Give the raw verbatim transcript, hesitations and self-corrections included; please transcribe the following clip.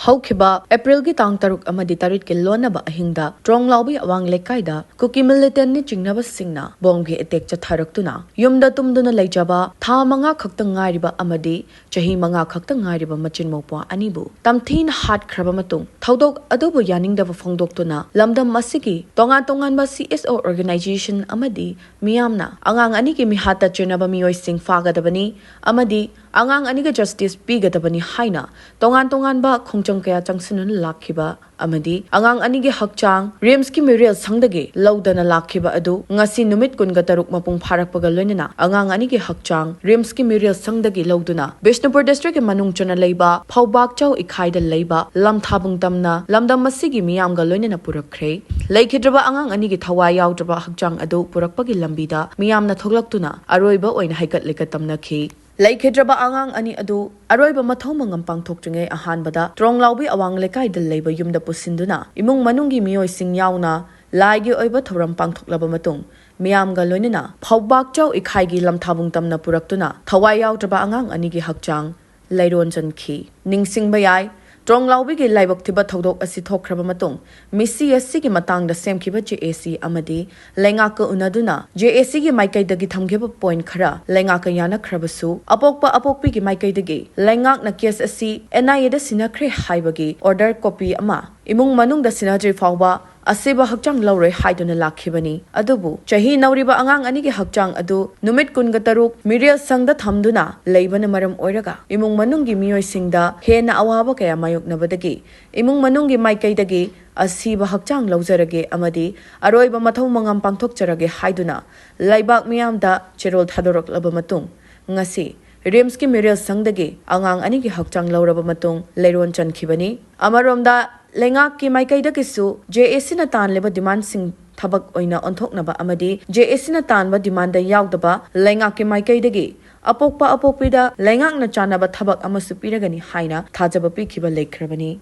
ꯍꯧꯈꯤꯕ ꯑꯦꯄ꯭ꯔꯤꯜꯒꯤ ꯇꯥꯡ ꯇꯔꯨꯛ ꯑꯃꯗꯤ ꯇꯔꯦꯠꯀꯤ ꯂꯣꯟꯅꯕ ꯑꯍꯤꯡꯗ ꯇ꯭ꯔꯣꯡꯂꯥꯎꯕꯤ ꯑꯋꯥꯡ ꯂꯩꯀꯥꯏꯗ ꯀꯨꯀꯤ ꯃꯤꯂꯤꯇꯦꯟꯅ ꯆꯤꯡꯅꯕꯁꯤꯡꯅ ꯕꯣꯝꯒꯤ ꯑꯦꯇꯦꯛ ꯆꯠꯊꯔꯛꯇꯨꯅ ꯌꯨꯝꯗ ꯇꯨꯝꯗꯨꯅ ꯂꯩꯖꯕ ꯊꯥ ꯃꯉꯥ ꯈꯛꯇ ꯉꯥꯏꯔꯤꯕ ꯑꯃꯗꯤ ꯆꯍꯤ ꯃꯉꯥ ꯈꯛꯇ ꯉꯥꯏꯔꯤꯕ ꯃꯆꯤꯟ ꯃꯧꯄ꯭ꯋꯥ ꯑꯅꯤꯕꯨ ꯇꯝꯊꯤꯅ ꯍꯥꯠꯈ꯭ꯔꯕ ꯃꯇꯨꯡ, ꯊꯧꯗꯣꯛ ꯑꯗꯨꯕꯨ ꯌꯥꯅꯤꯡꯗꯕ ꯐꯣꯡꯗꯣꯛꯇꯨꯅ ꯂꯝꯗꯝ ꯑꯁꯤꯒꯤ ꯇꯣꯉꯥꯟ ꯇꯣꯉꯥꯟꯕ C S O organization ꯑꯃꯗꯤ ꯃꯤꯌꯥꯝꯅ ꯑꯉꯥꯡ ꯑꯅꯤꯒꯤ ꯃꯤꯍꯥꯠꯇ ꯆꯦꯟꯅꯕ ꯃꯤꯑꯣꯏꯁꯤꯡ ꯐꯥꯒꯗꯕꯅꯤ ꯑꯃꯗꯤ ꯑꯉꯥꯡ ꯑꯅꯤꯒ justice ꯄꯤꯒꯗꯕꯅꯤ ꯍꯥꯏꯅ ꯇꯣꯉꯥꯟ ꯇꯣꯉꯥꯟꯕ ꯈꯣꯡꯖꯪ ꯀꯌꯥ ꯆꯪꯁꯤꯟꯅ ꯂꯥꯛꯈꯤꯕ ꯑꯃꯗꯤ ꯑꯉꯥꯡ ꯑꯅꯤꯒꯤ ꯍꯛꯆꯥꯡ ꯔꯤꯝꯁꯀꯤ ꯃꯤꯔꯦꯜ ꯁꯪꯗꯒꯤ ꯂꯧꯗꯅ ꯂꯥꯛꯈꯤꯕ ꯑꯗꯨ ꯉꯁꯤ ꯅꯨꯃꯤꯠ ꯀꯨꯟꯒ ꯇꯔꯨꯛ ꯃꯄꯨꯡ ꯐꯥꯔꯛꯄꯒ ꯂꯣꯏꯅꯅ ꯑꯉꯥꯡ ꯑꯅꯤꯒꯤ ꯍꯛꯆꯥꯡ ꯔꯤꯝꯁꯀꯤ ꯃꯤꯔꯦꯜ ꯁꯪꯗꯒꯤ ꯂꯧꯗꯨꯅ ꯕꯤꯁꯅꯨꯄꯨꯔ districtꯀꯤ ꯃꯅꯨꯡ ꯆꯟꯅ ꯂꯩꯕ ꯐꯧꯕꯥꯛꯆꯧ ꯏꯈꯥꯏꯗ ꯂꯩꯕ ꯂꯝꯊꯥꯕꯨꯡ ꯇꯝꯅ ꯂꯝꯗꯝ ꯑꯁꯤꯒꯤ ꯃꯤꯌꯥꯝꯒ ꯂꯣꯏꯅꯅ ꯄꯨꯔꯛꯈ꯭ꯔꯦ꯫ ꯂꯩꯈꯤꯗ꯭ꯔꯕ ꯑꯉꯥꯡ ꯑꯅꯤꯒꯤ ꯊꯋꯥꯏ ꯌꯥꯎꯗ꯭ꯔꯕ ꯍꯛꯆꯥꯡ ꯑꯗꯨ ꯄꯨꯔꯛꯄꯒꯤ ꯂꯝꯕꯤꯗ ꯃꯤꯌꯥꯝꯅ ꯊꯣꯛꯂꯛꯇꯨꯅ ꯑꯔꯣꯏꯕ ꯑꯣꯏꯅ ꯍꯩꯀꯠ ꯂꯩꯀꯠ ꯇꯝꯅꯈꯤ꯫ ꯂꯩꯈꯤꯗ꯭ꯔꯕ ꯑꯉꯥꯡ ꯑꯅꯤ ꯑꯗꯨ ꯑꯔꯣꯏꯕ ꯃꯊꯧ ꯃꯉꯝ ꯄꯥꯡꯊꯣꯛꯇ꯭ꯔꯤꯉꯩ ꯑꯍꯥꯟꯕꯗ ꯇ꯭ꯔꯣꯡꯂꯥꯎꯕꯤ ꯑꯋꯥꯡ ꯂꯩꯀꯥꯏꯗ ꯂꯩꯕ ꯌꯨꯝꯗ ꯄꯨꯁꯤꯟꯗꯨꯅ ꯏꯃꯨꯡ ꯃꯅꯨꯡꯒꯤ ꯃꯤꯑꯣꯏꯁꯤꯡ ꯌꯥꯎꯅ ꯂꯥꯏꯒꯤ ꯑꯣꯏꯕ ꯊꯧꯔꯝ ꯄꯥꯡꯊꯣꯛꯂꯕ ꯃꯇꯨꯡ, ꯃꯤꯌꯥꯝꯒ ꯂꯣꯏꯅꯅ ꯐꯧꯕꯥꯛꯆꯧ ꯏꯈꯥꯏꯒꯤ ꯂꯝꯊꯥꯕꯨꯡ ꯇꯝꯅ ꯄꯨꯔꯛꯇꯨꯅ ꯊꯋꯥꯏ ꯌꯥꯎꯗ꯭ꯔꯕ ꯑꯉꯥꯡ ꯑꯅꯤꯒꯤ ꯍꯛꯆꯥꯡ ꯂꯩꯔꯣꯟ ꯆꯟꯈꯤ꯫ ꯅꯤꯡꯁꯤꯡꯕ ꯌꯥꯏ, ꯇ꯭ꯔꯣꯡꯂꯥꯎꯕꯤꯒꯤ ꯂꯥꯏꯕꯛ ꯊꯤꯕ ꯊꯧꯗꯣꯛ ꯑꯁꯤ ꯊꯣꯛꯈ꯭ꯔꯕ ꯃꯇꯨꯡ, ꯃꯤꯁꯤ ꯑꯁꯤꯒꯤ ꯃꯇꯥꯡꯗ ꯁꯦꯝꯈꯤꯕ J A C ꯑꯃꯗꯤ ꯂꯩꯉꯥꯛꯀ ꯎꯅꯗꯨꯅ J A Cꯒꯤ ꯃꯥꯏꯀꯩꯗꯒꯤ ꯊꯝꯈꯤꯕ point ꯈꯔ ꯂꯩꯉꯥꯛꯀ ꯌꯥꯅꯈ꯭ꯔꯕꯁꯨ, ꯑꯄꯣꯛꯄ ꯑꯄꯣꯛꯄꯤꯒꯤ ꯃꯥꯏꯀꯩꯗꯒꯤ ꯂꯩꯉꯥꯛꯅ case ꯑꯁꯤ N I Aꯗ ꯁꯤꯟꯅꯈ꯭ꯔꯦ ꯍꯥꯏꯕꯒꯤ order copy ꯑꯃ ꯏꯃꯨꯡ ꯃꯅꯨꯡꯗ ꯁꯤꯟꯅꯗ꯭ꯔꯤ ꯐꯥꯎꯕ ꯑꯁꯤꯕ ꯍꯛꯆꯥꯡ ꯂꯧꯔꯣꯏ ꯍꯥꯏꯗꯨꯅ ꯂꯥꯛꯈꯤꯕꯅꯤ꯫ ꯑꯗꯨꯕꯨ ꯆꯍꯤ ꯅꯧꯔꯤꯕ ꯑꯉꯥꯡ ꯑꯅꯤꯒꯤ ꯍꯛꯆꯥꯡ ꯑꯗꯨ ꯅꯨꯃꯤꯠ ꯀꯨꯟꯒ ꯇꯔꯨꯛ ꯃꯤꯔꯦꯜ ꯁꯪꯗ ꯊꯝꯗꯨꯅ ꯂꯩꯕꯅ ꯃꯔꯝ ꯑꯣꯏꯔꯒ ꯏꯃꯨꯡ ꯃꯅꯨꯡꯒꯤ ꯃꯤꯑꯣꯏꯁꯤꯡꯗ ꯍꯦꯟꯅ ꯑꯋꯥꯕ ꯀꯌꯥ ꯃꯥꯌꯣꯛꯅꯕꯗꯒꯤ ꯏꯃꯨꯡ ꯃꯅꯨꯡꯒꯤ ꯃꯥꯏꯀꯩꯗꯒꯤ ꯑꯁꯤꯕ ꯍꯛꯆꯥꯡ ꯂꯧꯖꯔꯒꯦ ꯑꯃꯗꯤ ꯑꯔꯣꯏꯕ ꯃꯊꯧ ꯃꯉꯝ ꯄꯥꯡꯊꯣꯛꯆꯔꯒꯦ ꯍꯥꯏꯗꯨꯅ ꯂꯩꯕꯥꯛ ꯃꯤꯌꯥꯝꯗ ꯆꯦꯔꯣꯜ ꯊꯥꯗꯣꯔꯛꯂꯕ ꯃꯇꯨꯡ, ꯉꯁꯤ ꯔꯤꯝꯁꯀꯤ ꯃꯤꯔꯦꯜ ꯁꯪꯗꯒꯤ ꯑꯉꯥꯡ ꯑꯅꯤꯒꯤ ꯍꯛꯆꯥꯡ ꯂꯧꯔꯕ ꯃꯇꯨꯡ ꯂꯩꯔꯣꯟ ꯆꯟꯈꯤꯕꯅꯤ꯫ ꯑꯃꯔꯣꯝꯗ ꯂꯩꯉꯥꯛꯀꯤ ꯃꯥꯏꯀꯩꯗꯒꯤꯁꯨ J A Cꯅ ꯇꯥꯟꯂꯤꯕ demandꯁꯤꯡ ꯊꯕꯛ ꯑꯣꯏꯅ ꯑꯣꯟꯊꯣꯛꯅꯕ ꯑꯃꯗꯤ J A Cꯅ ꯇꯥꯟꯕ demandꯗ ꯌꯥꯎꯗꯕ ꯂꯩꯉꯥꯛꯀꯤ ꯃꯥꯏꯀꯩꯗꯒꯤ ꯑꯄꯣꯛꯄ ꯑꯄꯣꯛꯄꯤꯗ ꯂꯩꯉꯥꯛꯅ ꯆꯥꯟꯅꯕ ꯊꯕꯛ ꯑꯃꯁꯨ ꯄꯤꯔꯒꯅꯤ ꯍꯥꯏꯅ ꯊꯥꯖꯕ ꯄꯤꯈꯤꯕ ꯂꯩꯈ꯭ꯔꯕꯅꯤ꯫